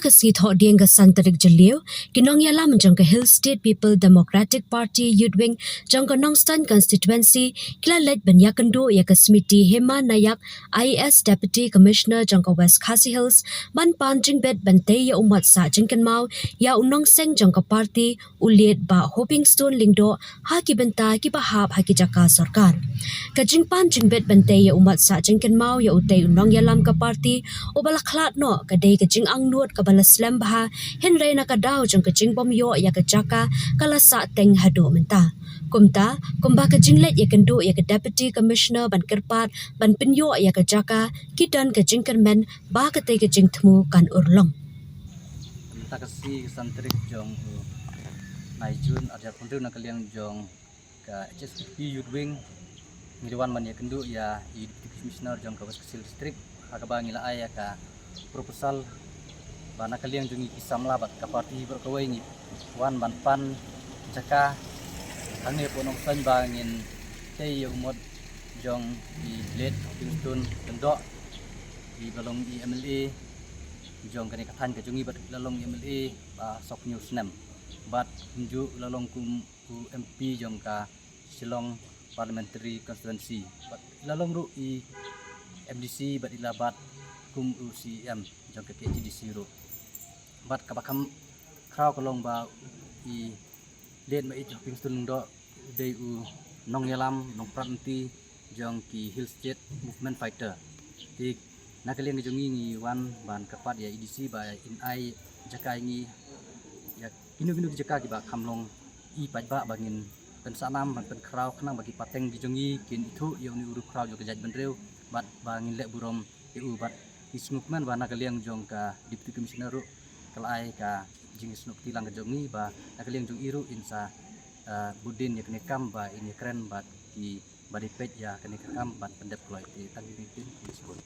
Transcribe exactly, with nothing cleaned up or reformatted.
Ka sngi Thohdieng ka san tarik Jylliew, ki nongïalam jong ka Hill State People Democratic Party Youth Wing jong ka Nongstoiñ Constituency ki la leit ban ïakynduh ïa ka Smiti Hema Nayak, I A S Deputy Commissioner jong ka West Khasi Hills, ban pan jingbit ban tei ïa u mot sah jingkynmaw ïa u nongseng jong ka party, u Late Bah Hopingstone Lyngdoh, ha ki bynta kiba hap ha ki jaka sorkar. Ka jingpan jingbit ban tei ïa u mot sah jingkynmaw ïa utei u nongïalam ka party uba la khlad noh ka dei ka jingangnud kaba la slem bha, hynrei na ka daw jong ka jingbym ïoh ïa ka jaka, ka la sah teng haduh mynta. Kumta, kumba ka jingleit ïakynduh ïa ka Deputy Commissioner ban kyrpad ban pynïoh ïa ka jaka, ki don ka jingkyrmen ba katei ka jingthmu kan urlong. Mynta ka sngi ka san tarik jong u bnai Jun, ar hajar arphew hynriew, na ka liang jong ka H S P P Youth Wing, ngi la wan ban ïakynduh ïa i Deputy Commissioner jong ka West Khasi Hills District, ha kaba ngi la ai ïa ka proposal ba na ka liang jong ngi ki samla bad ka party baroh kawei ngi wan ban pan jaka hangne hapoh Nongstoiñ ba ngin tei ïa u mot jong i Late Hopingstone Lyngdoh, iba long i M L A jong kane ka thaiñ ka jong ngi bad i la long i M L A ba sawphew hynñiew snem, bad kumjuh i la long kum u M P jong ka Shillong Parliamentary Constituency, bad i la long ruh i M D C bad i la bat kum u C E M jong ka K H A D C ruh. Bad kaba kham khraw ka long ba i Late Bah Hopingstone Lyngdoh u dei u nongïalam, nongprat lynti jong ki Hill State Movement Fighter. Te na ka liang ka jong ngi ngi wan ban kyrpad ïa i D C ba in ai jaka ïa ngi, ïa kino kino ki jaka kiba kham long i paidbah ba ngin pynsah nam ban pynkhraw khnang ba ki pateng ki jong ngi kin ithuh ïa une u rup khraw jong ka jaitbynriew, bad ba ngin leh burom ïa u. Bad ngi sngewkmen ba na ka liang jong ka Deputy Commissioner ruh ka la ai ka jingsngewkti lang ka jong ngi ba na ka liang jong i ruh in sa, ah, bud dien ïa kane ka kam ba in ïakren bad ki ba dei peit ïa kane ka kam ban pyndep kloi. Te tang kine ki ktien, khublei shibun.